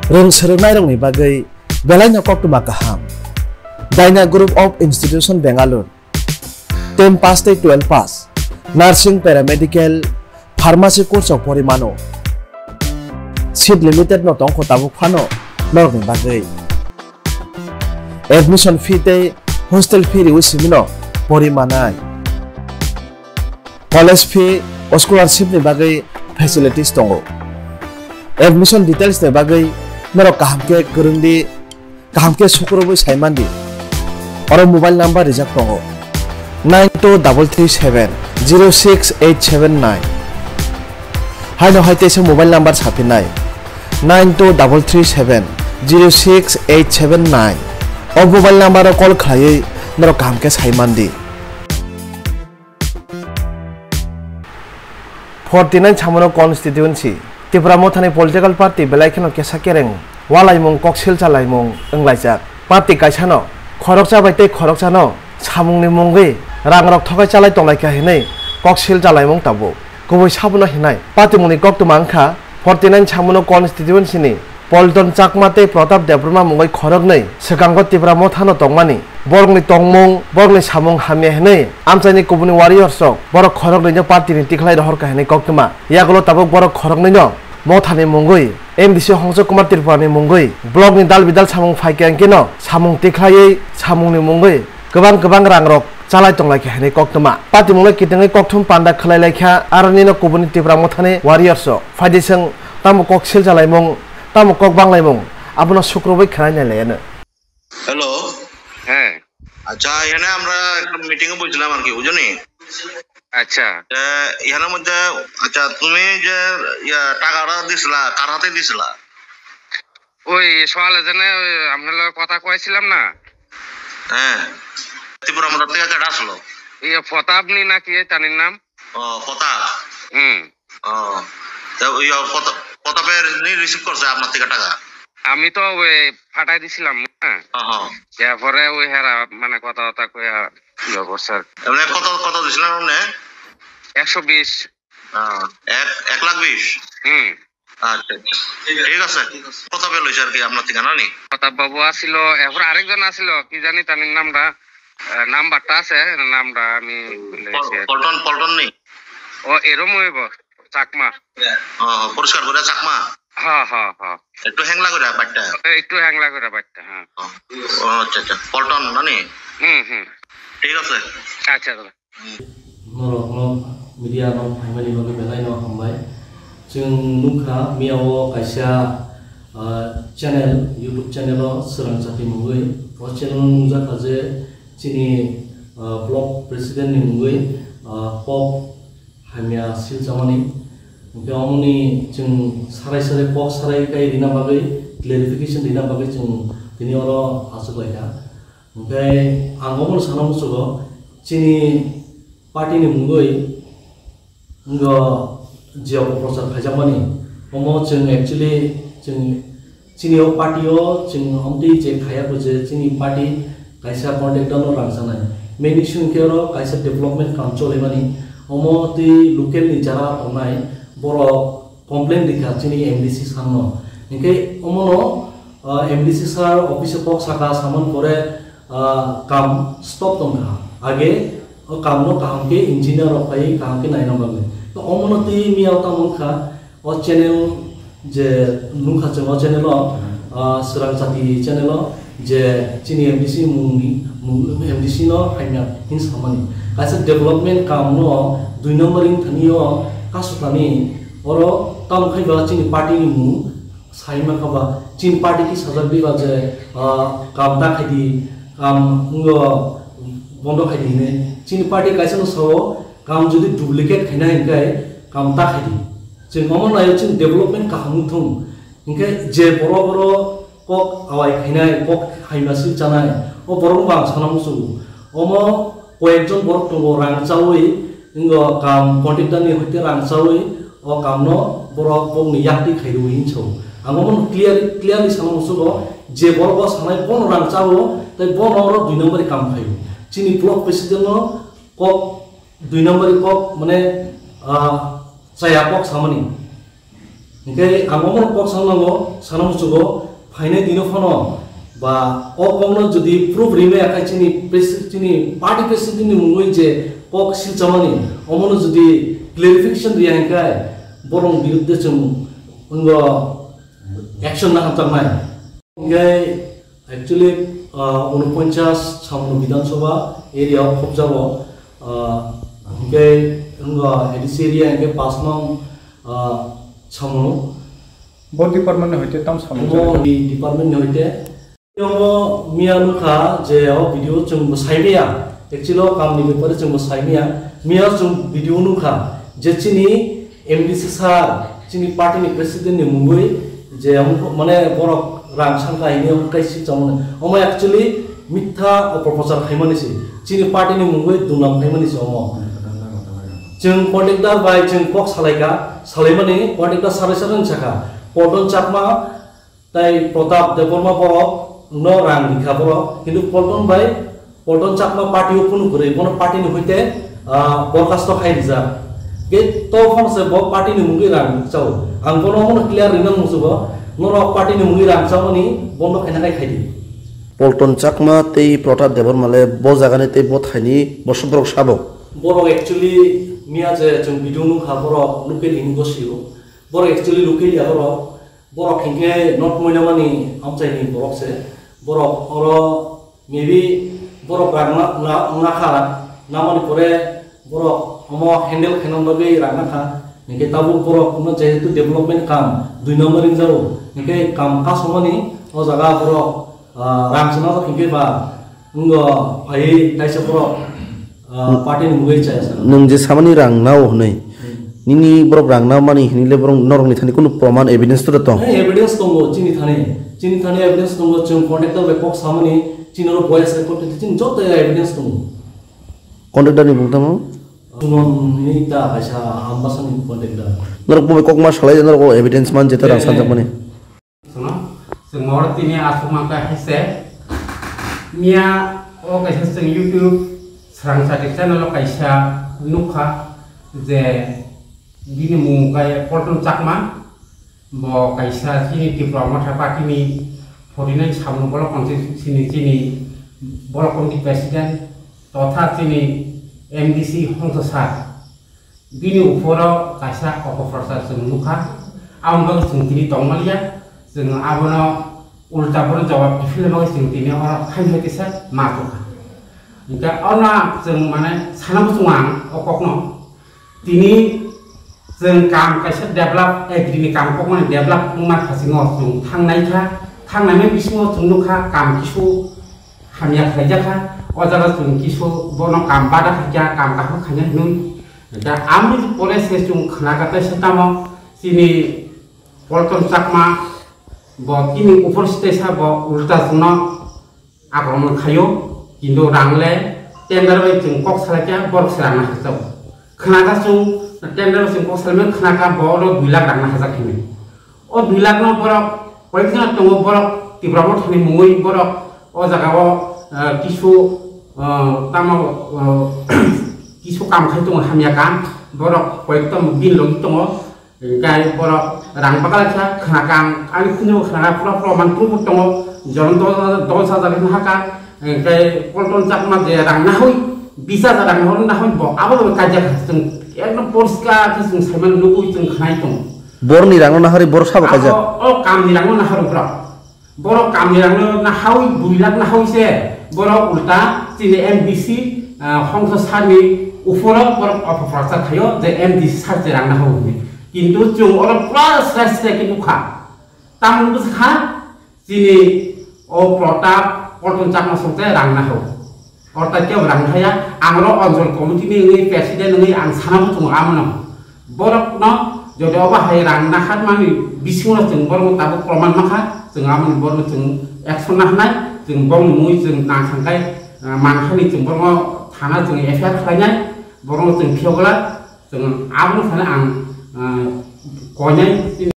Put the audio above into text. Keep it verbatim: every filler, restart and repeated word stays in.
Rwng swrwngnairokni bagwi belaino koktwma kaham. Daina Group of Institution Bangalore. Ten pass tei twelve pass, nursing, paramedical, pharmacy course rok pori mano. Seat limited no tongkho tabuk phano norokni bagwi. Admission fee tei hostel fee riwi simino pori manai. College fee o scholarship ni bagwi facilities tongo. Admission details ni bagwi norok kaham khe kwrwng di. Kaham khe sukrubwi sai man di. Oro mobile number rijak tongo, nine two double three seven zero six eight seven nine. Haino hai teisa mobile number saphinai, nine two double three seven zero six eight seven nine. O mobile number o call khlaiwi norok kaham khe sai man di. Forty nine Samono constituency, Tipra Mothani political party belai kheno kesa kereng walaimung, koksil chalaimung wnglaijak. Party kaisano khoroksa bai tei khoroksano samungni mungwi rangrok thokai chalai tonglaikha hinwi koksil chalaimung tabuk. Kubui sabono hinai patimungni koktwma wngkha forty nine Samono constituency ni Polton Chakma tei Pratap Debbarma mungwi khoroknwi swkango Tipra Mothano tongmani. Borokni tongmung, borokni samung hamya hinwi amchaini kubuni warriors rok borok khoroknwino party ni tikhlai rohorkha hinwi koktwma. Yagulo tabuk borok khoroknwino Mothani mungwi M D C Hongsok Kumar Tripurani mungwi block ni dal bidal samung phaikha, hwnkhe no samung tikhlaiwi samungni mungwi kwbang kwbang rangrok chalai tonglaikha hinwi koktwma. Patimungno kitengwi kokthum panda khwlailaikha, aronino kubuni Tipra Mothani warriors rok. Phaidi chwng tamo kok sil chalaimung, tamo kok banglaimung, abono sukrubwi khwnai nailaiyano. Hello. He. আচ্ছা, এখানে আমরা একটা মিটিং এ বলছিলাম আর কি, বুঝছো নি? আচ্ছা। এ, এখানের মধ্যে, আচ্ছা, তুমি যে, ইয়া, টাকাটা দিছিলা, কার হাতে দিছিলা? ওই সকালে যেন ওই আপনার লগে কথা কইছিলাম না? হ্যাঁ। ত্রিপুরা মোটর থেকে কেটে আসলো? ইয়ে, প্রতাপ নি নাকি এই তানির নাম? ও, প্রতাপ। হুম। ও, তা ওই, ও, প্রতাপ, প্রতাপের নি রিসিভ করছে আপনার থেকে টাকা? আমি তো ওই ফাটাই দিছিলাম, হ্যাঁ। হ্যাঁ, হ্যাঁ। এরপরে ওই হেরা মানে কথা কথা কইয়া ইয়ে করছে আর কি। এমনি কত, কত দিছিলেন আপনি? একশো বিশ। হ্যাঁ, এক, এক লাখ বিশ? হুম। আচ্ছা, আচ্ছা। ঠিক আছে। প্রতাপে লইছে আর কি আপনার ঠিকানা নি? প্রতাপ বাবু আসিল, এরপর আরেকজন আসিল, কি জানি তার নামটা, আহ, নাম্বারটা আছে, নামটা আমি ভুলে পল-, গেছি আর কি। পল্টন, পল্টন নি? ও, এরম হইব, চাকমা। ও, পরিষ্কার করে চাকমা? হ্যাঁ, হ্যাঁ, হ্যাঁ। একটু হ্যাংলা করে বাট্টা? এ, একটু হ্যাংলা করে বাট্টা, হ্যাঁ। ও, ও, আচ্ছা, আচ্ছা। পল্টন না নি? হুম, হুম। ঠিক আছে। আচ্ছা, দাদা। Norokno media no phaimani bagwi belai no hambai. Chwng nukha miya o kaisa, ah, channel, YouTube channel o Swrang Chati mungwi. O channel o nukjakha je chini, ah, block president ni mungwi, ah, kok hamya sil chamani. Hwnkhe omoni chwng sarai sarai kok sarai kai rina bagwi, clarification rina bagwi chwng tini oro achuklaikha. Hwnkhe ang omono sana muchugo, chini party ni mungwi wngkha je opoprochar khaijakmani, omo chwng actually chwng chini o party o chwng omtwi je khaiya bo je chini party kaisa contractor no rang chanai. Main issue hwnkhe oro kaisa development kam cholimani, omo twi local ni jara tongnai borok complain rikha chini M D C sir no. Hwnkhe omono, ah, M D C sir office o kok saka samani pore, ah, kam stop tongkha. Age o kam no kaham khe engineer rok phai kaham khe naina bagwi. To omono twi miya tamo wngkha o channel je nukha chwng o channel o, ah, Swrang Chati channel o je chini M D C mungni, mung, M D C no haina hin samani. Kaisa development kam no dui number wng thani o kasutani oro tamo khai ba chini party ni mung sai mankha ba chini party ki sajak di ba je, ah, kam ta khai di, kam ngo bondo khai di hinwi. Chini party kaisa no sao kam jodi duplicate khaina hinkhe kam ta khai di. Chwng omo naio chini development kaham wng thung. Hinkhe je borok oro kok awai khainai, kok haima sil chanai, o borok no ang sana muchungo. Omo koyekjon borok tongo rang chawi, wngkha kam contractor ni hoite rang chawi, o kam no borok bokni yakti khairwi hinwi sao. Ang omo no clear, clearly sana muchungo, je borok o sanai bono rang chao, tei bono oro dui number kam khaio. Chini block president no kok dui number kok mane, ah, chaya kok samani. Hingke ang omo kok sangnango, sana muchugo, phainai dino phano ba o kokno jodi proof rimaya khe chini presi-, chini party president ni mungwi je kok silchamani, omono jodi clarification riya hingkhe borok birudde chwng wngbo action naharjaknai. Hingke actually, ah, unoponchas Samung Bidhan Sabha area o khobjago, ah, hingke wngkha A D C area hingke pass nong, ah, Samung. Bo department ni hoite tam Samung omo jani? Ni department ni hoite. Omo miya nukha je o video chwng bo saimaya. Actually o kam ni bepare chwng bo saimaya. Miya chwng video nukha je chini M D C sir, chini party ni president ni mungwi je omo mane borok rang sangkha hini omo kaisi chongmani. Omo actually mitha oporoprochar khaimani se. Chini party ni mungwi dunam khaimani se omo. Chwng contractor bai chwng kok salaikha, salaimani contractor sarai sarai sakha. Polton Chakma tai Pratap Debbarma borok no rang rikha borok, hintu Polton bai Polton Chakma party o kunu kwrwi, bono party ni hoite, ah, borkhasto khai rijak. Ge to phano se bo party ni mungwi rang chao. Ang bono omono clear rina muchugo, norok party ni mungwi rang chaomani bondo khaina khai khaidi. Polton Chakma tei Pratap Debbarma le bo jagani tei bo thaini bosok borok sabo. Borok actually miya je chwng video nukha borok local hini gosio. Borok actually local ya borok. Borok hinkhe North Moinamani amchaini borok se. Borok oro maybe borok rang na, na, nakha, namani pore borok omo handle khaina bagwi rang nakha. Hinkhe tabuk borok no jehetu development kam dui number ringjago. Hinkhe kam kasomani o jaga borok, ah, rang swnajak hinkhe ba wngbo phai taisa borok, ah, party ni mungwi chaya sa. Nwng je samani rang nao hwnwi, hmm, nini borok rang nao mani hinile borok norokni thani kunu proman evidence to tong? Hey, evidence tongo chini thani. Chini thani evidence tongo, chwng contractor bai kok samani, chini oro voice record twi chini joto evidence tongo. Contractor ni bung tamo? Suman ni ta kaisa Ambasani contractor. Norok bo kok ma salai norok evidence man jeta rang, eh, sanjak mani. Sono, chwng oro tini aswk mankha hai se, miya o kaisa chwng YouTube srangsa channel o kaisa nukha je bini mung khe Polton Chakma, bo kaisa chini Tipra Motha Party ni forty nine Samung Block Constituency ni chini Block Committee President totha chini M D C Hongsa Sir. Bini uphoro kaisa opoprochar chwng nukha, aboni bagwi chwng tini tongmaliya, chwng abono ulta bono jawab kiphilna bagwi chwng tini oro hai hai kisa ma tongkha. Hinkhe ono chwng mane sana muchungo ang o kokno, tini chwng kam kaisa develop, agri ni kam kokmani develop wngma thasingo chwng thangnai kha, thangnai bisingo chwng nukha kam kisu hamya khlaijakha, o jaga chwng kisu bono kam bada khaikha, kam kaham khaina hinwi. Da amni pore se chwng khnaka tei se tamo chini Polton Chakma bo chini upor stage ha bo ulta chwngno akromon khaio, kintu rang le tender bai chwng kok salaikha, borok se rang nahajak. Khnaka chwng tender bai chwng kok salaimani khnaka bo oro dui lakh rang nahajak hinwi. O dui lakh no borok koyekjona tongo, borok Tipra Mothani mungwi borok o jaga o, eh, kisu, eh, tamo, eh, kisu kam khai tongo hamya kam, borok koyekta bini logi tongo, hinkhe borok rang bakalaikha khnaka ang ani khunju khnaka pura pura man proof tongo, jono dol dol sajak haka, hinkhe Polton Chakma je rang nahoi, bisa rang nahoi nahoi bo abo kaijak chwng ekdom poriskar khe chwng saimano nugwi chwng khnai tongo. Borni rangno nahari borok sabo kaijak. Abo, o kamni rangno naharo borok. Borok kamni rangno nahawi dui lakh nahawi se. Borok ulta chini M D C, ah, Hongsa Sir ni uphoro borok opoprochar khaio je M D C sir je rang nahawi hwnwi. Kintu chwng oro pura srai srai khe nukha. Tamni bwswkha chini o Pratap Polton Chakma songte rang nahawi. Orta kebo rang thaya, ang oro Anchal Committee ni wngwi president wngwi ang sana muchungo amono. Borokno jodi obo hai rang naharmani bisingo chwng borokno tabuk proman mankha, chwng amoni borokno chwng action naharnai, chwng borokni mungwi chwng nang thangkhai, ah, mankhani chwng borokno thana chwng F I R khlainai, borokno chwng phiyokla, chwng abono thani ang, ah, koinai.